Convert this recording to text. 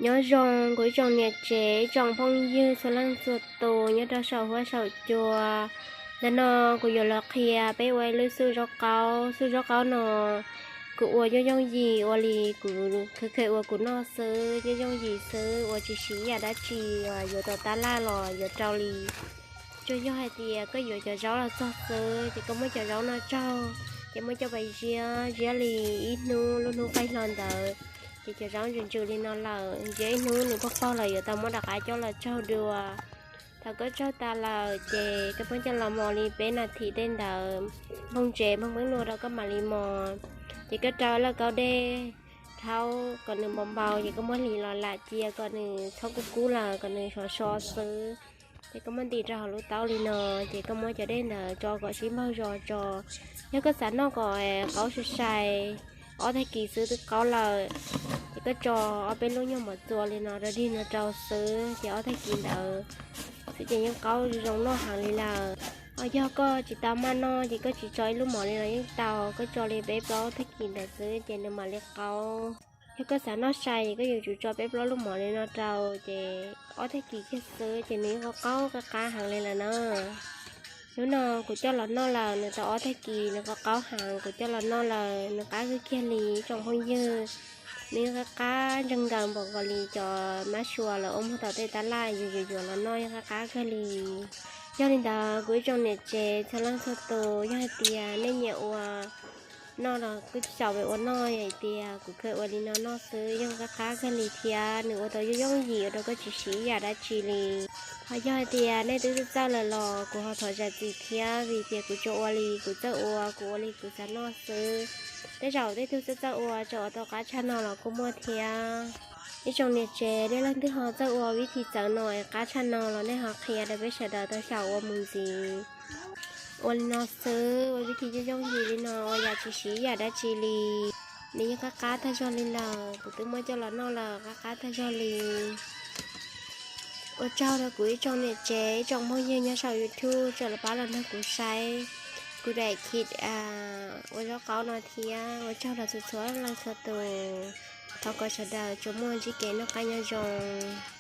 Nyob zoo kuv ib tsoom niam tsev, ib tsoom phooj ywg txhua leej txhua tus nyob rau saum huab saum cua. Ntawm no kuv yuav los qhia peb ua ib lub xwb zaub qaub. Xwb zaub qaub no kuv ua yooj yooj yim ua li kuv kheev kheev ua kuv noj xwb, yooj yooj yim xwb, ua tsis siv yam dab tsi, yuav tau tab laj los yuav rau li tsuas yog hais tias koj yuav cov zaub los txog xwb, ces koj muab cov zaub no tsaug, ces muab coj pais ziab, ziab li ib hnub, lub hnub qaij hlo ntawd, ces cov zaub ntsws ntsws li no lawm, ziab ib hnub nws pog pog lawm yuav tau muab rov qab coj los tsaug dua. Thaum koj tsaug tas lawm ces koj pheej coj los mos li peb nas this tej ntawd, nplooj ntsev nplooj npeeb luaj rau koj mam li mos. Ces koj rau lauj kaub dej rhaub kom nws npau npau, ces koj muab hliv los lam cia kom nws txhob kub kub lawm, kom nws sov so xwb. Ces koj muab ntim rau hauv lub taub li no, ces koj muab cov dej ntawd tso kom sib npaug zos tso. Yog koj xav noj kom qaub sai sai, ob tag kis xwb twb qaub lawm, ces koj tso ob peb lub nyuag mov txua li no rau dig no rau xwb, ces ob tag kis ntawd xwb ces yeej qaub zoo noj heev li lawm. Ho yog koj tsis tau maj noj ces koj tsis tso ib lub mov li los yeej tau, koj tso li peb plaub tag kis ntawd xwb ces nws mam li qaub. Yog koj xav noj sai ces koj yuav tsum tso peb plaub lub mov li no rau, ces ob tag kis kiag xwb ces nws yeej qaub qab qab heev li lawm na. Hnub no kuv coj los noj lawm, nws tau ob tag kis nws qaub qab heev, kuv coj los noj lawm nws qab kawg kiag li ib tsoom phooj ywg. Nws yeej qab qab ntsees nkaws npaum nkaus li cov mab sua lawv ua muag tom tej tab laj yuav yuav yuav los noj yeej qab qab kawg li. Yog li ntawd kuv ib tsoom niam tsev txhua leej txhua tus, yog hais tias nej nyiam ua noj los kuj xyaum pem ua noj, yog hais tias kuv kheev ua li no noj xwb yeej qab qab kawg li thiab, nws ua tau yooj yooj yim ua rau koj tsis siv ib yam dab tsi li. Ho yog hais tias nej twb txawj lawm los kuv ho thov zam txim thiab, vim tias kuv tsuas ua li kuv txawj ua, kuv ua li kuv xav noj xwb. Tej zaum tej tug txawj txawj ua tseem ua tau qab tshaj no los kuj muaj thiab. Ib tsoom niam tsev, nej leej twg ho txawj ua vib thi txawv no es qab tshaj no los nej ho qhia rau peb sawv daws tau xyaum ua mus ntxiv. Ua li no xwb, ua vib thi yooj yooj yim li no, ua yam tsis siv ib yam dab tsi li. Nws yeej qab qab tag zog li lawm, kuv twb muab coj los noj lawm, qab qab tag zog li. Ua tsaug rau kuv ib tsoom niam tsev, ib tsoom phooj ywg nyob saum YouTube tseem los pab los nrog kuv saib kuv daim khiv ua zaub qaub no thiab. Ua tsaug rau txhua txhua leej txhua tus. Thov kom sawv daws tsuas muaj ntsib kev noj qab nyob zoo.